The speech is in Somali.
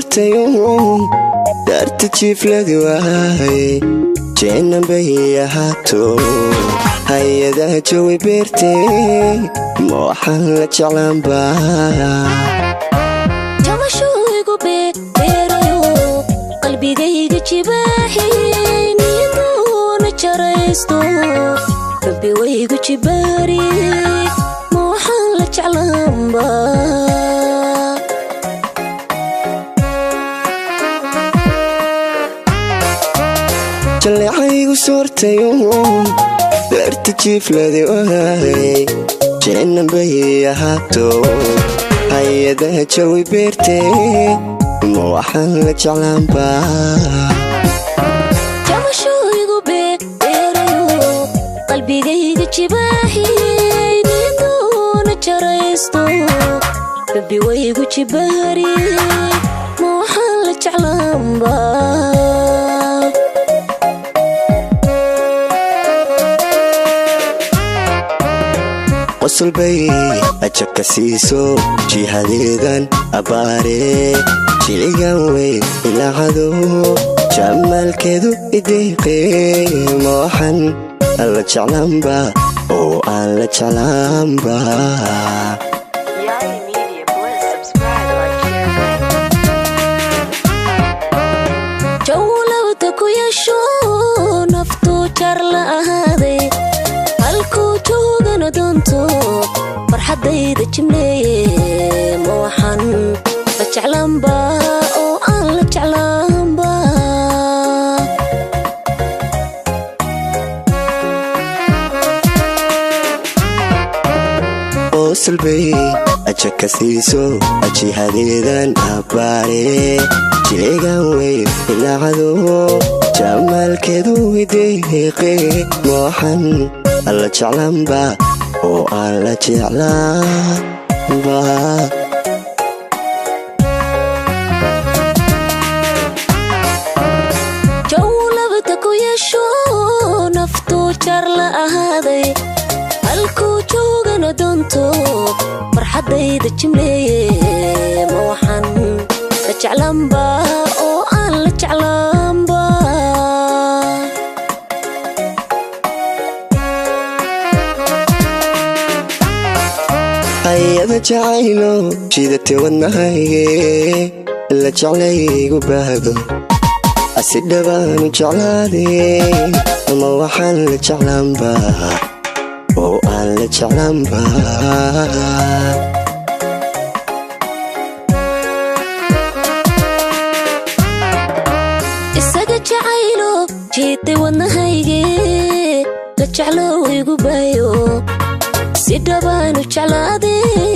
soortayo, daarta jiifladi waaye, jeenan bay ahaato, hay-adaha jawi beertee, ma waxaan la jeclaanba? Jamashooygu beerayo, qalbigayga jibaaxi, niyadoona jaraysto, rabbi waygu jibaari, ma waxaan la jeclaanba? Jaleecaygu soortayo, daarta jiifladi waaye, jeenan bay ahaato, hay-adaha jawi beertee, ma waxaan la jeclaanba? Jamashooygu beerayo, qalbigayga jibaaxi, niyadoona jaraysto, rabbi waygu jibaari, ma waxaan la jeclaanba? Qosol bay ajabka siiso, jihadeedan abbaare, jiligan wey ilaacado, jamaalkeedu ideeqee, ma waxaan la jeclaanba oo aan la jeclaanba? Yai Media Bliss. Subscribe, like, share, thanks. Jawlabta ku yeesho, naftuu jar la ahaaday, halkuu joogana doonto, farxaddayda jimleeye, ma waxaan la jeclaanba oo aan la jeclaanba? Qosolbay ajabka siiso, jihadeedan abbaare, jiligan wey ilaacado, jamaalkeedu ideeqe, ma waxaan la jeclaanba oo aan la jeclaanba? Jawlabta ku yeesho, naftuu jar la ahaaday, halkuu joogana doonto, farxaddayda jimleeye, ma waxaan la jeclaanba oo aan la jeclaanba? Hay-ada jacaylo jidate wadnahayge, la jeclaygu baahdo, asi dhabaanu jeclaade, ma waxaan la jeclaanba oo aan la jeclaanba? Isaga jacaylo jiitay wadnahayge, la jeclo igu baayo, si dhabaanu jeclaadee.